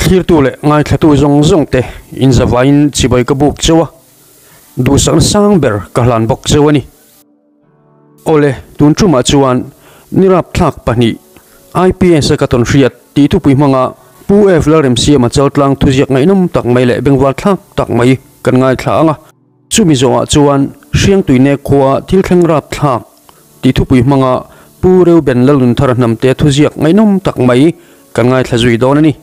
Thlirtu leh ngaithlatu zawng zawng te inzavaiin chibai ka buk cheu a, duhsakna sang ber ka hlan bawk cheu a ni. Awle, tun tumah chuan nirap thlak pahnih IPS a ka tawn hriat tih thupui hmanga Pu F Lalremsiama chaltlang thuziak ngaihnawm tak mai leh bengvar thlak tak mai kan ngaithla ang a. Chumi zawhah chuan Hriangtuine khua thil thleng rap thlak tih thupui hmanga Pu Reuben Lalnunthara hnamte thuziak ngaihnawm tak mai kan ngaithla zui dawn a ni.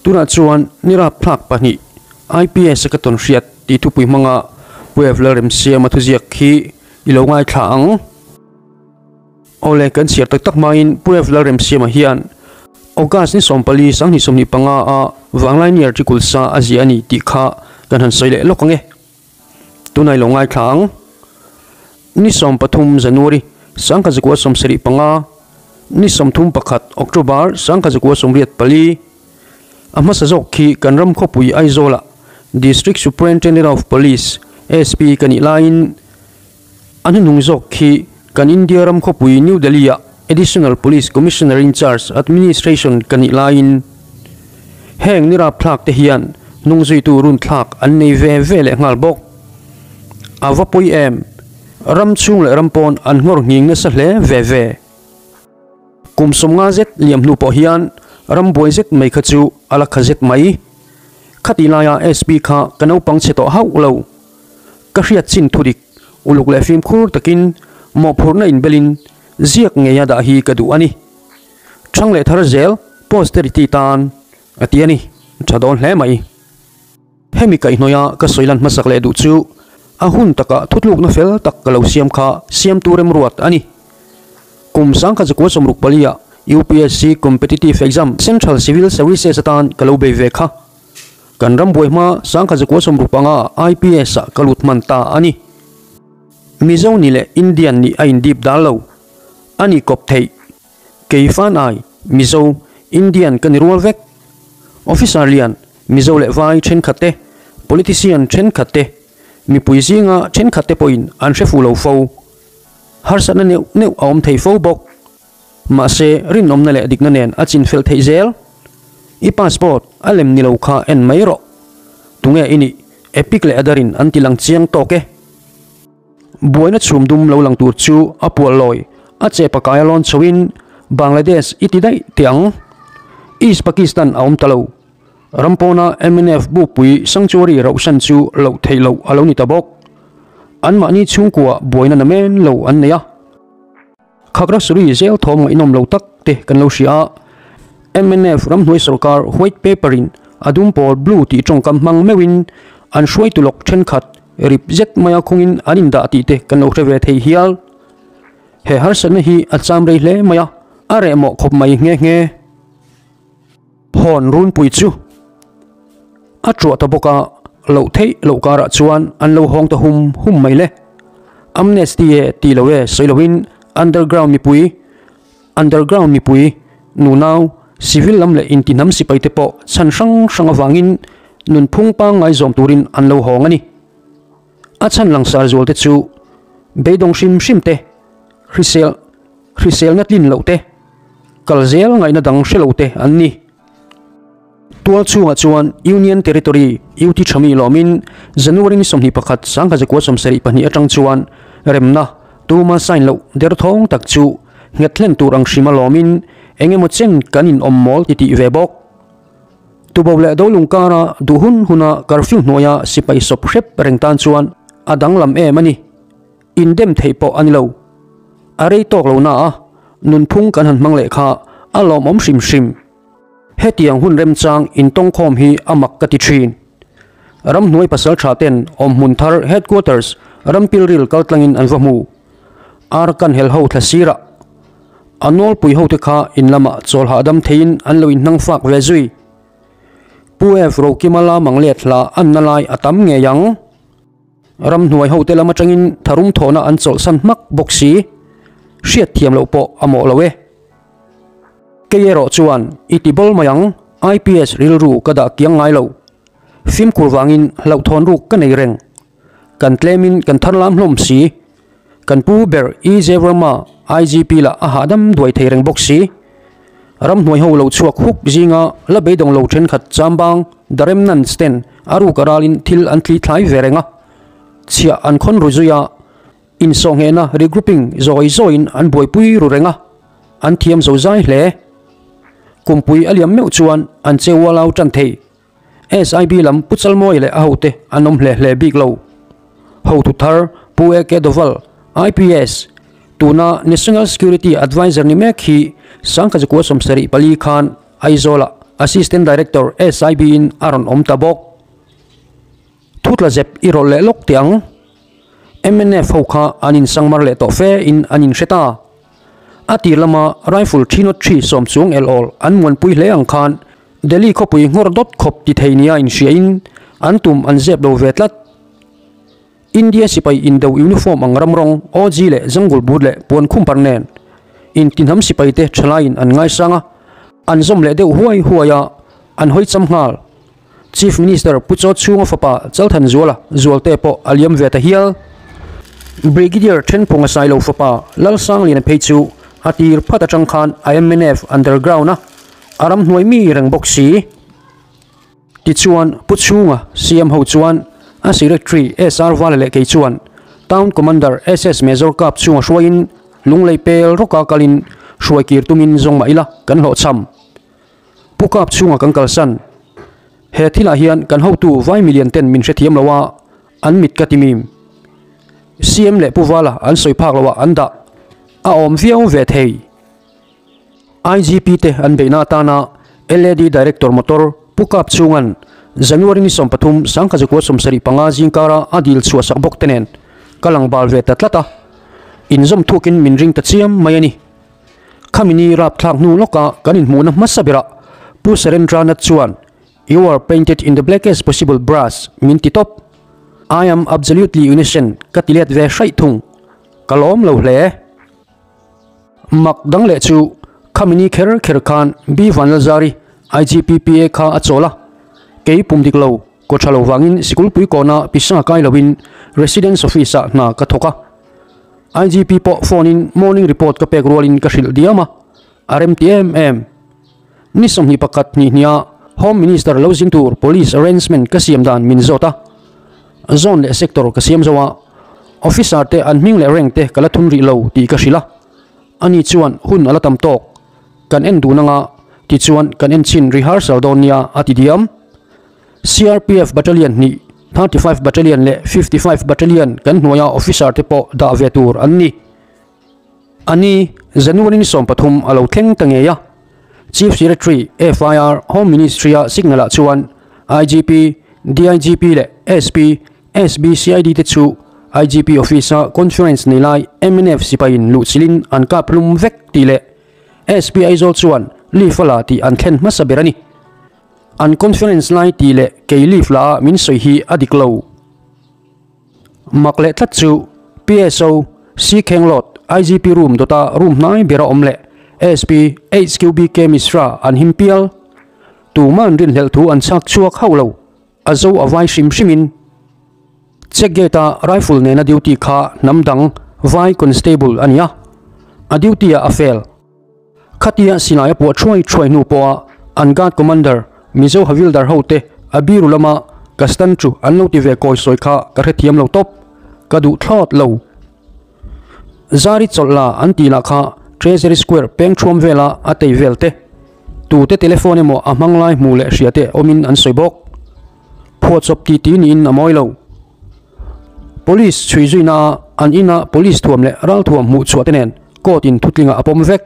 Tunah chuan nirap thlak pahnih IPS a ka tawn hriat tih thupui hmanga Pu Ev Lalremsiama thuziak khi i lo ngaithla ang. Awle, kan chhiar tak tak hmain Pu Ev Lalremsiama hian August ni 14 2025 a Vanglaini article sa a ziah a ni tih kha kan han sawi leh lawk ang e. Tunah i lo ngaithla ang. Ni 13 January 1975, ni 31 October 1984, a hmasa zawk khi kan ram khawpui Aizawlah District Superintendent of Police, SP, ka nih laiin a hnuhnung zawk khi kan India ram khawpui New Delhi-ah Additional Police Commissioner in Charge, Administration, ka nih laiin heng ni rapthlak te hian hnungzuitu runthlak an nei ve ve leh nghal bawk. A va pawi em? Ram chhung leh ram pawn an nghawr nghing nasa hle ve ve. Kum 50 zet liam hnu pawh hian ram buai zet mai kha chu a la kha zet mai. Khati laia SP kha ka naupang chhe tawh hauh lo. Ka hriat chin thudik, uluk leh fimkhur takin mawhphurhna inbelin ziak ngeia dah hi ka duh a ni. Thang leh thar zel posterity tan a ti a ni. Tha dawn hle mai. Hemi kaihhnawia ka sawi lan hmasak leh duh chu a hun takah thutlukna fel tak ka lo siam kha siamtu remruat a ni. Kum 1964 ah UPSC Competitive Exam Central Civil Services atan ka lo bei ve kha. Kan ram buai hma 1965 ah IPS ah ka lut hman ta a ni. Mizo ni leh Indian nih a indip dal lo. A ni kawp theih. Kei fan ai, Mizo, Indian ka ni rual vek. Officer lian, Mizo leh vai thenkhat te, politician thenkhat te, mipui zinga thenkhat te pawhin an hre fuh lo fo. Harsatna neuh neuh a awm thei fo bawk. Mahse, rinawmna leh dikna nen a chinfel theih zel. I passport a lem ni lo kha en mai rawh. Tunge i nih? Epic leh Adarin an ti lang chiang tawk e. Buaina chhum dum lo lang tur chu a pual lawi, a che pakai a lawn chhoin Bangladesh i ti daih teh ang. East Pakistan a awm ta lo. Ram pawna mnf bukpui sanctuary rauhsan chu loh theih loh a lo ni ta bawk. Anmahni chhungkua buaina namen lo an nei a. Khagrasuri zel thawm ngaihnawm lo tak te kan lo hria a. Mnf ramhnuai sorkar white paper in a dum pawl blue tih tawngkam hmang meuhin an hruaitu lawk thenkhat rip zet maia khungin an indah tih te kan lo hre ve thei hial. He harsatna hi a cham rei hle mai a, a reh mawh khawp mai nghe nghe. Hawn runpui chu a truah ta bawk a, loh theih loh karah chuan an lo hawng ta hum hum mai le. Amnesty e ti lo e sawi loin underground mipui, underground mipui, nunau, civil lam leh intihnam sipai te pawh chhan hrang hrang avangin nunphung pangngai zawm turin an lo hawng a ni. A chhan langsar zual te chu beidawng hrim hrim te, hrisel hriselna tlin loh te, kal zel ngaihna dang hre lo te an ni. Tual chhungah chuan Union Territory, UT Thami lawmin January ni 21 1972 atang chuan remna tuma sign loh derthawng tak chu nghet hlen tur ang hrima lawmin eng emaw chen kan inawm mawl titih ve bawk. Tubo leh Dolung kara duh hun huna curfew hnuaia sipai sawp hrep reng tan chuan a danglam em a ni. Indem theih pawh a ni lo. A rei tawk lo na a, nunphung kan han hmang leh kha a lawmawm hrim hrim. Hetiang hun remchang intawngkhawm hi a mak ka ti thin. Ramhnuai pasal tha ten awmhmun thar headquarters rampilril kaltlangin an va hmu. Arakan hel ho thla sirah a nawlpui hote kha in lamah chawl hahdam theiin an lo inhnang fak ve zui. Pu F Rokima la mang let hla an na lai a tam ngei ang. Ramhnuai hote lam atangin tharum thawhna an chawlhsan hmak bawk si. Hriat thiam loh pawh a mawh lo e. Kei erawh chuan i ti bawl mai ang, IPS rilru ka dah kiang ngai lo. Fimkhur vangin hlauhthawn ruk ka nei reng. Kan tlemin kan thar lam hlawm si. Kan pu ber EJ Verma IGP lah a hahdam duai thei reng bawk si. Ramhnuai ho lo chhuak huk zinga la beidawng lo thenkhat chambang the remnants ten a ruk a ralin thil an thli thlai ve reng a, chhiah an khawn ru zui a, insawhnghehna regrouping zawi zawiin an buaipui ru reng a, an thiam zo zai hle. Kumpui a liam meuh chuan an che ualau tan thei. SIB lam Pu Chalmawi leh a hote an awm hle hle bik lo. Hotu thar Pu AK Doval, IPS, tuna National Security Adviser ni mek hi Sangkhajakua 74 khan Aizawlah Assistant Director SIB in a rawn awm ta bawk. Thutla zep i rawlh leh lawk teh ang. Mnf ho kha an insangmar leh tawh fe in an inhre ta. A tir lama rifle 303 sawm chung el awl an muanpui hle ang khan Delhi khawpui nghawr dawt khawp ti thei nia inhriain an tum an zep lo ve tlat. India sipai indo uniform ang ram rawng OG leh jungle boot leh puan khum par nen intinham sipaite thalaiin an ngaisang a, an zawm leh deuh huai huai a, an hawi cham nghal. Chief Minister Pu Chaw Chhunga fapa Chalthanzuala Zualte pawh a liam ve ta hial. Brigadier Thenphunga Sailo fapa Lalsangliana phei chu a tir phat atang khan a mnf underground a, a ramhnuai mi reng bawk si. Tichuan Pu Chhunga CM ho chuan a Secretary SR Vala leh kei chuan Town Commander SS Major Kap chhunga hruaiin Lunglei pel rawka kalin hruai kir tumin zawng mah ila kan hlawhchham. Pu Kap chhunga kan kalsan. He thilah hian kan hotu vai milian ten min hrethiam lo a, an mit ka ti mim. CM leh Pu Vala an sawi phak lo ah an dah a awm viau ve thei. IGP te an beihna atana LAD Director motor Pu Kap chhungan January ni 13 1975 zingkara a dil chhuah sak bawk te nen ka lang bal ve ta tlat a, inzawm thukin min ring ta chiam mai a ni. Khamini rapthlak hnu lawka kan inhmuhna hmasa berah Pu Sarendranath chuan You are painted in the blackest possible brush min ti tawp. I am absolutely innocent ka ti let ve hraih thung. Ka lawm lo hle. Mak dang leh chu Khamini kher kher khan B Vanlalzari IGPPA kha a chawl a, kei pum dik lo, kaw tha lo vangin sikulpui kawna pisa kai loin Residence Office ah hna ka thawk a. IGP pawh phone in morning report ka pek rualin ka hrilh diam a, a rem ti em em. Ni 21 hnih hniha Home Minister lo zin tur police arrangement ka siam dan min zawt a, zone leh sector ka siam zo a, officer te an hming leh rank te ka la thun rih lo tih ka hrilh a, ani chuan hun a la tam tawk, kan en dun anga tichuan kan en chhin rehearsal dawn nia a ti diam. CRPF Battalion hnih, 35 Battalion leh 55 Battalion kan hnuaia officer te pawh dah ve tur an ni. A ni, January ni 13 a lo thleng ta ngei a. Chief Secretary, FIR, Home Ministry-a signal-ah chuan IGP, DIGP leh SP, SBCID te chu IGP Office-a conference nei lai mnf sipaiin luhchilhin an kap hlum vek tih leh SP Aizawl chuan leave a la tih an thlen hmasa ber a ni. An conference lai tih leh kei leave la a min sawi hi a dik lo. Mak leh tlat chu PSO, C Khenglawt, IGP room dawta room hnai bera awm leh SP, HQBK Mishra an him pial. Tuman rinhlelh thu an chhak chhuak hauh lo, a zo a vai hrim hrimin. Check gate a rifle nena duty kha hnam dang vai constable a ni a, a duty ah a fail. Khatia silai a puah thuai thuai hnu pawha an guard commander Mizo Havildar hote a biru lama ka stand chu an lo ti ve kawi sawi kha ka hrethiam lo tawp, ka duh thlawt lo. Zari chawlh la an tih lah kha Treasury Square peng thuam vela a tei vel te, tute telephone emaw a hmang lai hmu leh hria te awmin an sawi bawk. Phuahchawp titi niin a mawi lo. Police chhui zuina a an ina police thuam leh ral thuam hmuh chhuah te nen court in thutlinga a pawm vek.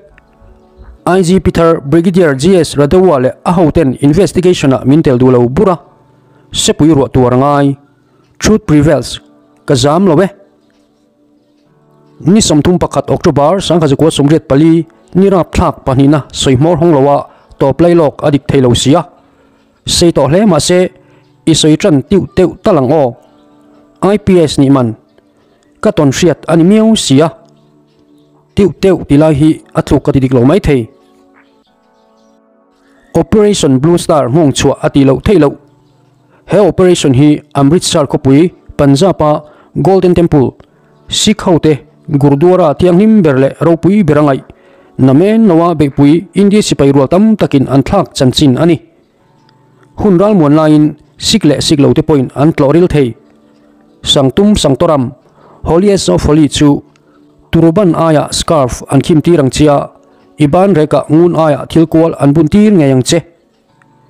IGP thar Brigadier GS Radewa leh a hoten investigation ah min tel duh lo bur a, sepui ruah tuar a ngai. Truth prevails. Ka zam lo e. Ni 31 October 1984 ni rapthlak pahnihna sawi hmawr hawng loa tawp lailawk a dik thei lo sia. Sei tawh hle mahse i sawi tan tiu teuh tal ang aw. IPS nih man ka tawn hriat a ni miau si a. Tiu teuh ti lai hi a tluk ka ti dik lo mai thei. Operation Blue Star nghawng chhuah a tih loh theih loh. He operation hi Amritsar khawpui Punjab a Golden Temple, Sikh hote Gurdwara thianghlim ber leh ropui ber a ngaih. Namen loa beihpui India sipai rual tam takin an thlak chanchin a ni. Hun ralmuan laiin sik leh sik lo te pawhin an tlawh ril thei. Sanctum Sanctorum, Holiest of Holy, chu turban aiah scarf an khim tir ang che a, i ban rekah ngun aiah thil kual an bun tir ngei ang che.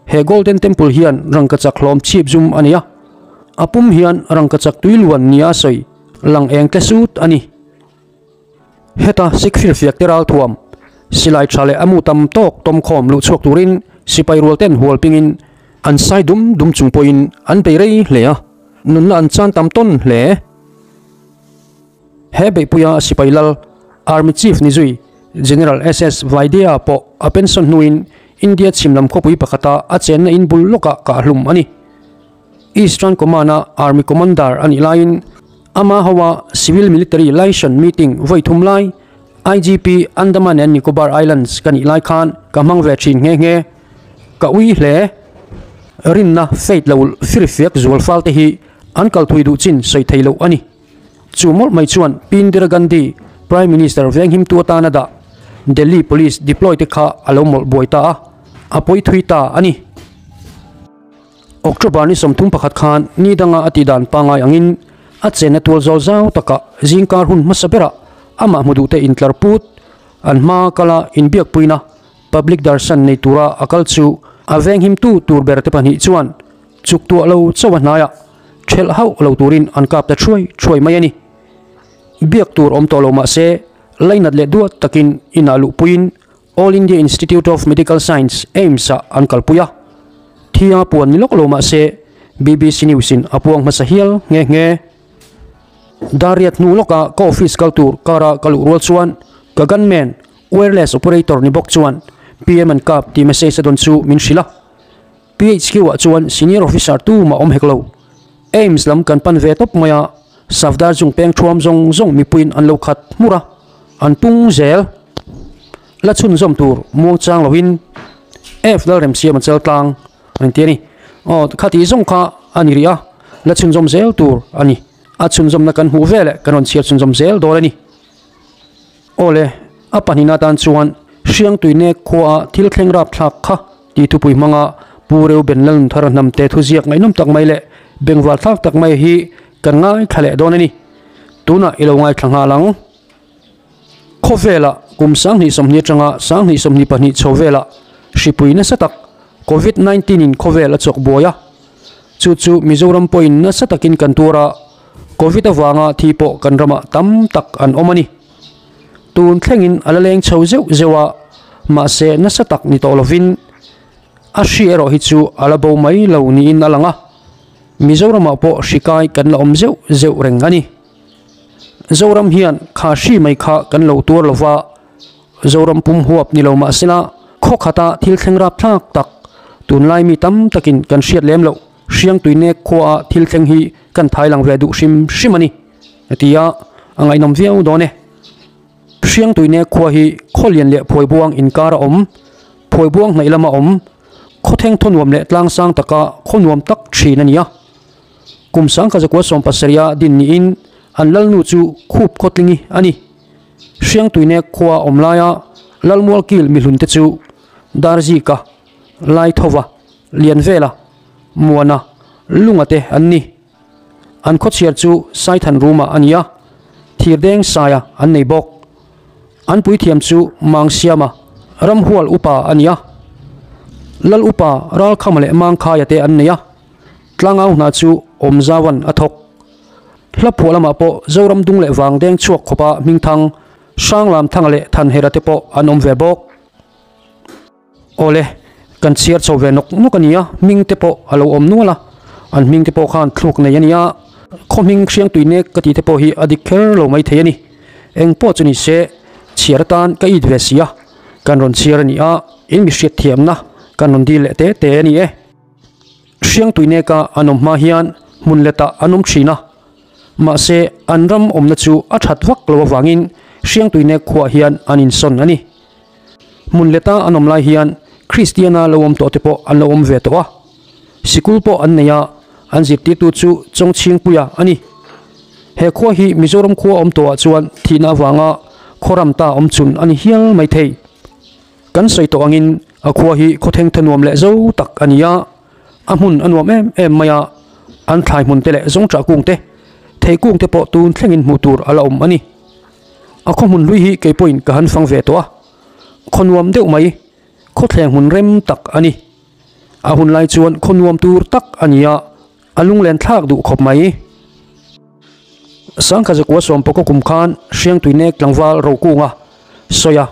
He Golden Temple hian rangkachak hlawm chhip zum a nei a, a pum hian rangkachak tui luan nia sawi lang eng tle sut a ni. Heta Sikh firfiak te ralthuam, silai tha leh a mu tam tawk tawmkhawm luh chhuak turin sipai rual ten hual pingin an sai dum dum chung pawhin an bei rei hle a, nunna an chan tam tawn hle. He beihpuia sipai lal, Army Chief ni zui, General SS Vaidya pawh a pension hnuin India chhim lam khawpui pakhata a chenna in bul lawkah kah hlum a ni. Eastern Command-a Army Commander a nih laiin ama hoa Civil Military Liaison Meeting vawi thum lai IGP Andaman and Nicobar Islands ka nih lai khan ka hmang ve thin nghe nghe. Ka ui hle. Rinna, faith, lo firfiak zual fal te hi an kal thui duh chin sawi thei loh a ni. Chu mawlh mai chuan Pi Indira Gandhi, Prime Minister venghimtu atana dah Delhi Police deploy te kha a lo mawlh buai ta a, a pawi thui ta a ni. October ni 31 khan ni danga a tihdan pangngai angin a chenna tual zawl zau takah zingkar hun hmasa berah amah hmu duhte intlar put an hma kala inbiakpuina public darshan nei tura a kal chu a venghimtu tur ber te pahnih chuan chuk tuah lo chauh a hnaiah thelh hauh lo turin an kap ta thuai thuai mai a ni. Biak tur awm tawh lo mahse lainat leh duat takin inah luhpuiin All India Institute of Medical Science, AIIMS, ah an kalpui a. Thia puan ni lawk lo mah se, BBC News in a puang hmasa hial nghe nghe. Dariat hnu lawka ka office kal tur car a ka luh rual chuan ka gunman, wireless operator ni bawk chuan PM an kap tih message a dawn chu min hrilh a. PHQ ah chuan senior officer tu mah awm hek lo. AIIMS lam kan pan ve tawp mai a, Safdarjung peng thuam zawng zawng mipuiin an lo khat hmur a, an pung zel. La chhunzawm tur muang chang loin F Lalremsiama chal tlang an ti a ni. Aw khati zawng kha a ni rih a, la chhunzawm zel tur a ni. A chhunzawmna kan hmuh veleh kan rawn chhiar chhunzawm zel dawn a ni. Aw le, a pahnihna atan chuan Hriangtuinek khuaa thil thleng rapthlak kha tih thupui hmanga Pu Reuben Lalnunthara hnamte thuziak ngaihnawm tak mai leh bengvarthlak tak mai hi kan ngaithla leh dawn a ni. Tunah i lo ngaithla nghal ang. Khawvela kum 2020 atanga 2022 chho vela hripui nasa tak Covid 19 in khawvel a chawk buai a, chu chu Mizoram pawhin nasa takin kan tuar a, Covid avanga thi pawh kan ramah tam tak an awm a ni. Tun thlengin a la leng chho zeuh zeuh a, mahse nasa tak ni tawh lovin a hri erawh hi chu a la bo mai lo niin a lang a, Mizoramah pawh hri kai kan la awm zeuh zeuh reng a ni. Zoram hian kha hri mai kha kan lo tuar lo va, Zoram pum huap ni lo mahsela khaw khata thil thleng rap thlak tak tunlai mi tam takin kan hriat lem loh Hriangtuinek khuaa thil thleng hi kan thai lang ve duh hrim hrim a ni, a ti a, a ngaihnawm viau dawn e. Hriangtuinek khua hi khaw lian leh phuaibuang inkar a awm, phuaibuang hnaih lama awm, khaw theng thaw nuam leh tlang sang taka khaw nuam tak thin a ni a. Kum 1917 din niin an lalnu chu Khup Khawtlingi a ni. Hriangtuinek khua awm laia Lalmualkil mihlunte chu Darzika, Laithova, Lianvela, Muana, Lunga te an ni. An khawchhiar chu Saithan Ruma a ni a, Thirdeng Saia an nei bawk. An puithiam chu Mangsiama, Ramhual upa a ni a. Lal upa Ralkhama leh Mangkhaia te an nei a. Tlangau hna chu Awmzauan a thawk. Hla phuah lamah pawh Zoram dung leh vang deng chhuak khawpa hmingthang Hranglam Thanga leh Thanhera te pawh an awm ve bawk. Awle, kan chhiar chho ve nawk nawk a nia, hming te pawh a lo awm nual a, an hming te pawh khan thluk nei a nia, khaw hming hriangtui nek ka tih te pawh hi a dik kher lo mai thei a ni. Eng pawh chu ni se, chhiar atan ka it ve si a, kan rawn chhiar a ni a, in mi hriat thiamna kan rawn dil leh te te a ni e. Hriangtuineka an awm hma hian hmun letah an awm thin a, mahse an ram awmna chu a that vak lo avangin Hriangtuinek khuaah hian an insawn a ni. Hmun leta an awm lai hian Kristiana lo awm tawh te pawh an lo awm ve tawh a, sikul pawh an nei a, an zirtirtu chu Chawngchhingpuia a ni. He khua hi Mizoram khua awm tawhah chuan thihna avanga. Khawram ta awm chun a ni hial mai thei. Kan sawi tawh angin a khua hi khawtheng tha nuam leh zo tak a ni a, a hmun a nuam em em mai a, an thlai hmun te leh zawngṭah kung te, thei kung te pawh tun thlengin hmuh tur a la awm a ni. A khaw hmun hlui hi kei pawhin ka han fang ve tawh a, khaw nuam deuh mai, khawthleng hmun rem tak a ni. A hun lai chuan khaw nuam tur tak a ni a, a lunglen thlak duh khawp mai. Sangkha zakua sawmpawka kum khan Hriangtuinek tlangval Rokunga sawia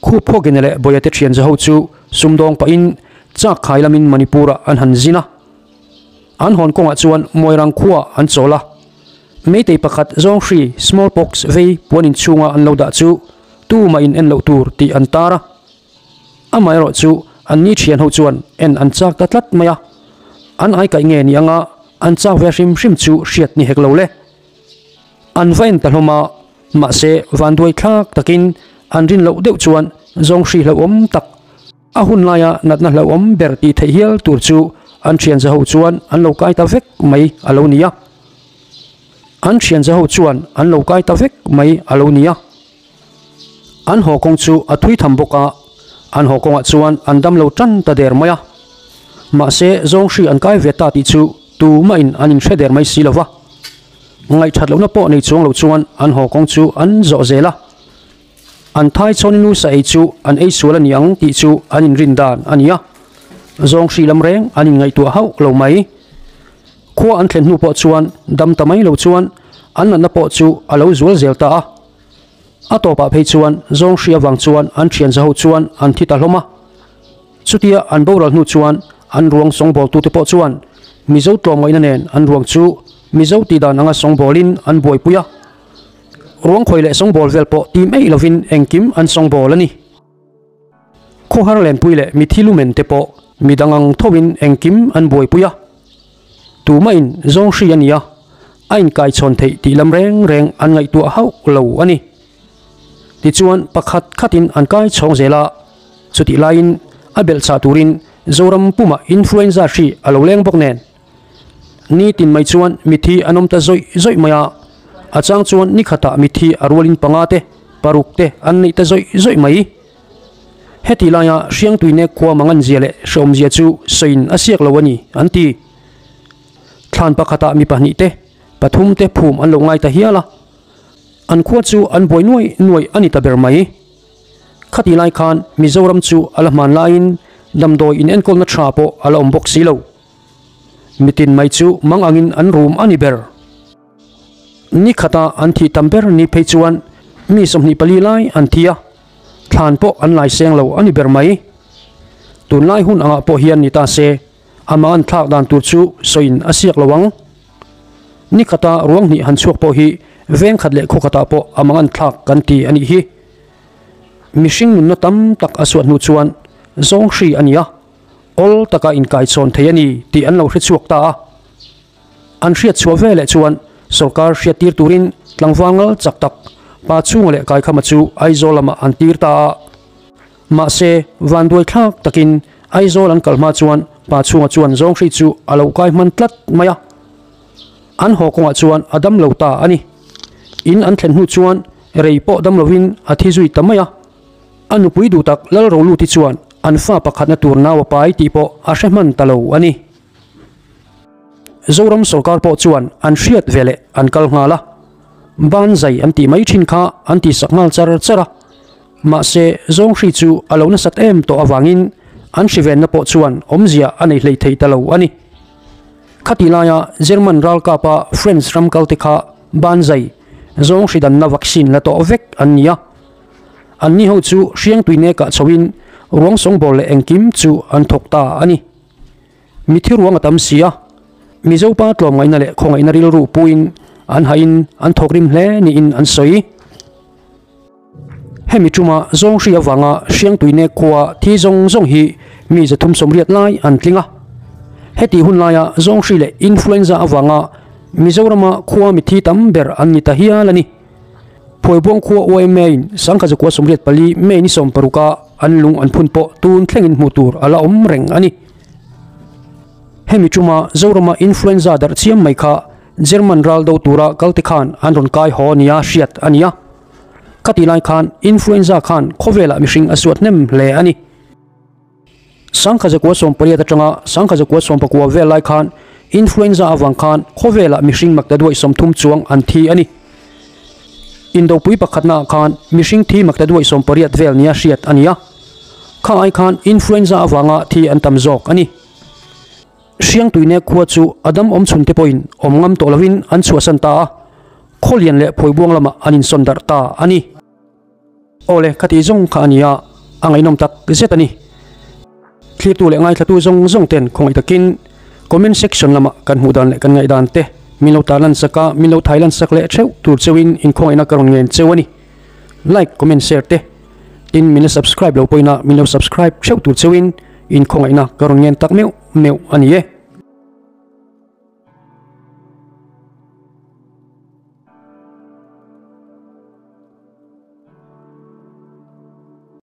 khup phawkina leh Bawihate thian zaho chu sumdawng pahin chak khai lamin Manipur-ah an han zin a. An hawn kawngah chuan Moirang khua an chawl a. Meitei pakhat zawnghri, smallpox, vei puan inchhunga an lo dah chu tumah in en loh tur tih an tar a. Amaherawh chu an ni thian ho chuan en an chak ta tlat mai a, an aikaih nge ni anga an chak ve hrim hrim chu hriat ni hek lo le. An va en ta hlawm a, mahse vanduai thlak takin an rin loh deuh chuan zawng hri hlauhawm tak, a hun laia natna hlauhawm ber tih theih hial tur chu an thian za ho chuan an lo kai ta vek mai a lo ni a. An thian za ho chuan an lo kai ta vek mai a lo ni a. An haw kawng chu a thui tham bawk a, an haw kawngah chuan an dam lo tan ta der mai a. Mahse, zawnghri an kai ve ta tih chu tumahin an inhre der mai si lo va. Ngaihthat lohna pawh nei chuang lo chuan an haw kawng chu an zawh zel a. An thai chhawni nu sa ei chu an ei sual a ni ang tih chu an inrin dan a ni a. Zawnghri lam reng an inngaihtuah hauh lo mai. Khua an thlen hnu pawh chuan dam ta mai lo chuan an natna pawh chu a lo zual zel ta a. A tawpah phei chuan zawnghri avang chuan an thian zaho chuan an thi ta hlawm a. Chutia an boral hnu chuan an ruang sawngbawltute pawh chuan Mizo tlawmngaihna nen an ruang chu Mizo tihdan anga sawngbawlin an buaipui a. Ruang khawi leh sawngbawl vel pawh tim eih lovin engkim an sawngbawl a ni. Khawhar lenpui leh mithi lumen te pawh midang ang thovin engkim an buaipui a. Tumahin zawnghri a nia, a inkaichhawn theih tih lam reng reng an ngaihtuah hauh lo a ni. Tichuan pakhat khatin an kai chhawng zel a, chutih laiin a belhchhah turin Zoram pumah influenza hri a lo leng bawk nen. Nitin mai chuan mithi an awm ta zawih zawih mai a, a chang chuan nikhatah mithi a rualin panga te, paruk te an neih ta zawih zawih mai. Heti laia Hriangtuinek khua manganzia leh hrehawmzia chu sawiin a siak lo a ni, an ti. Thlan pakhatah mi pahnih te, pathum te phum an lo ngai ta hial a. An khua chu an buai nuai nuai a ni ta ber mai. Khati lai khan Mizoram chu a la hman laiin damdawi inenkawlna tha pawh a la awm bawk si lo. Mitin mai chu mang angin an rum a ni ber. Ni khata an thih tam ber ni phei chuan mi 24 lai an thi a, thlan pawh an lai seng lo a ni ber mai. Tunlai hun angah pawh hian ni ta se, amah an thlak dan tur chu sawiin a siak lo ang. Ni khata ruang hnih han chhuak pawh hi veng khat leh khaw khatah pawh amah an thlak kan ti a nih hi. Mihring nunna tam tak a suat hnu chuan zawng hri a ni a, awl taka inkaichhawn thei a ni tih an lo hre chhuak ta a. An hriat chhuah ve leh chuan sorkar hriat tir turin tlangval ngal chak tak pa chhunga leh Kaikhama chu Aizawl lamah an tir ta a. Mahse, vanduai thlak takin Aizawl an kal hma chuan pa chhunga chuan zawnghri chu a lo kai hman tlat mai a. An haw kawngah chuan a dam lo ta a ni. In an thlen hnu chuan rei pawh dam lovin a thi zui ta mai a. A nupui duh tak Lalroluti chuan an fa pakhatna tur nau a pai tih pawh a hre hman ta lo a ni. Zoram sorkar pawh chuan an hriat ve leh an kal nghal a, ban zai an tih mai thin kha an ti sak nghal char char a. Mahse, zawnghri chu a lo nasat em tawh avangin an hrivenna pawh chuan awmzia a nei hlei thei ta lo a ni. Khati laia German ralkapa French ram kalte kha ban zai, zawnghri danna vaccine la tawh vek an ni a. Anni ho chu hriangtui nekah chhoin ruang sawngbawl leh engkim chu an thawk ta a ni. Mithi ruang a tam si a, Mizo pa tlawmngaihna leh khawngaihna rilru puiin an hahin an thawkrim hle niin an sawi. Hemi tuma zawnghri avanga Hriangtuinek khua thi zawng zawng hi mi 380 lai an tling a. Heti hun laia zawnghri leh influenza avanga Mizorama khua mithi tam ber an ni ta hial a ni. Phuaibuang khua YMA in 1984 May ni 16 a an lung an phun pawh tun thlengin hmuh tur a la awm reng a ni. Hemi tuma Zorama influenza darh chiam mai kha German ral do tura kalte khan an rawn kai haw nia hriat a ni a. Khatih lai khan influenza khan khawvelah mihring a suat hnem hle a ni. 1918 atanga 1919 vel lai khan influenza avang khan khawvelah mihring maktaduai 30 chuang an thi a ni. Indopui pakhatnaah khan mihring thi maktaduai 18 vel nia hriat a ni a. Kha ai khan influenza avanga thi an tam zawk a ni. Hriangtuine khua chu a dam awm chhun te pawhin awm ngam tawh lovin an chhuahsan ta a, Khawlian leh Phuaibuang lamah an insawn darh ta a ni. Awle, khati zawng kha a ni a, a ngaihnawm tak zet a ni. Thlirtu leh ngaithlatu zawng zawng ten khawngaih takin comment section lamah kan hmuh dan leh kan ngaihdan te min lo tarlan sak a, min lo thailan sak leh theuh tur cheuhin inkhawngaihna ka rawn ngen cheu a ni. Like, comment, share te tin min la subscribe lo pawhin a min lo subscribe theuh tur cheuhin inkhawngaihna ka rawn ngen tak meuh meuh a ni e.